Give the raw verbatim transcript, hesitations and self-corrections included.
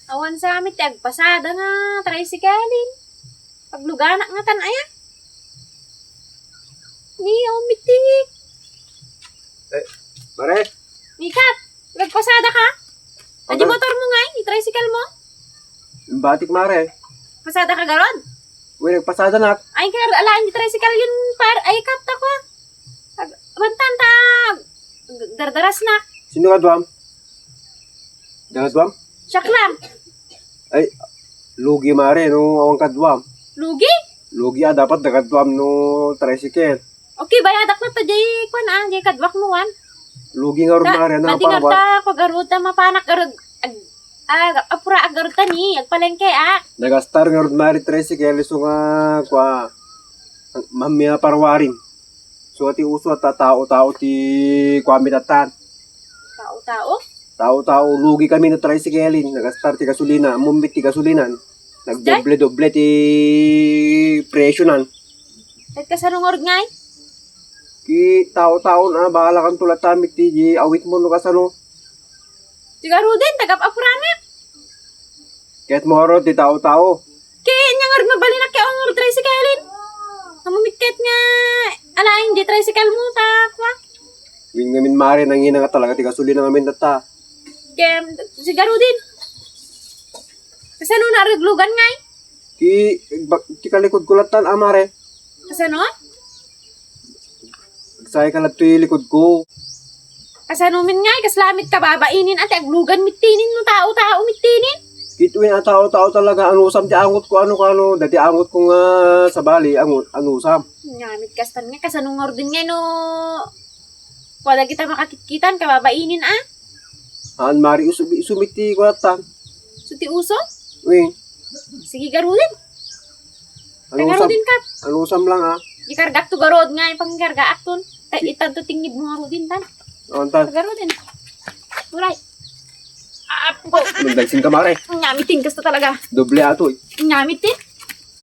Awan sa met ti agpasada nga tricycle-en. Agluganak ngatan aya. Ni, awan met ti. Eh, mare? Ni Kat, agpasadaka? Adi motor mo ngay, ni tricycle mo? Imbatik, mare. Pasada ka garud? Uy, nagpasadanak. Ay, kaya alaen ti tricycle-en, par. Ay, Kat, ako. Ag-, bantan ta. Dardarasnak. Sino kaduam? Dagaduam? Siak lang. Ay, lugi, mare, no awan kaduam. Lugi? Lugi, ah, dapat dagaduam no tricycle. Okay, bayadak na ta, jay, kwan, ah, jay kaduak no, wan. Lugi ngarud, mare, na madi ngarud ta, kua garud ta, mapanak garud, ag-, ag-, apura, ag-, garud ta ni, agpalengke, ah. Nagastar ngarud, mare, tricycle, isu nga, kua, mammi a parwaring. So, ti uso, ta tao-tao ti kuami tatan. Tao-tao? Tao-tao, lugi kami no tricycle-en. Nagastar ti gasolina, ammom met ti gasolinan. Nagdoble-doble ti presyo nan. Ket kasano ngarud ngay? Ti tao-tao na, bahala kanto latta met ti di awit mo no kasano. Ti garuden, tagap-apuranak. Ket maro ti tao-tao. Ket nya ngarud mabalinak ket awan ngarud tricycle-en. Ammom met ket nga alaen di tricycle mo, ta, kua. Wen ngamin, mare, nangina nga talaga ti gasolina ngamin tatta. Ket, ti garuden. Kasano na ruglugan ngay? Ti, ba-, ti kalikod ko lattan, a, mare. Kasano? Agsakay ka lattoy likod ko. Kasano met ngay, kasla met kababain-en, a, ti aglugan met tinin, no tao-tao met tinin. Ket wen a tao-tao talaga, anusam ti angot ko, ano ko, ano, dati angot ko nga sabali, angot, anusam. Nya met kastan nga, kasano ngaruden ngay no, kua dagita makakitkitan, kababain-en, a. Haan, mare, isu-, isu met ti kuatan. Isu ti uso? Wen. Sige, garuden. Anusam, garuden ka. Anusam lang, a. Di kargaak to garud nga, ipangikargaak ton. Ta, itan to tingib mo garuden, tan. Awan, tan. Garuden. Uray. Apo. Nagdagsin ka, mare. Nyamitin kasta talaga. Doble ato, eh. Nyamitin.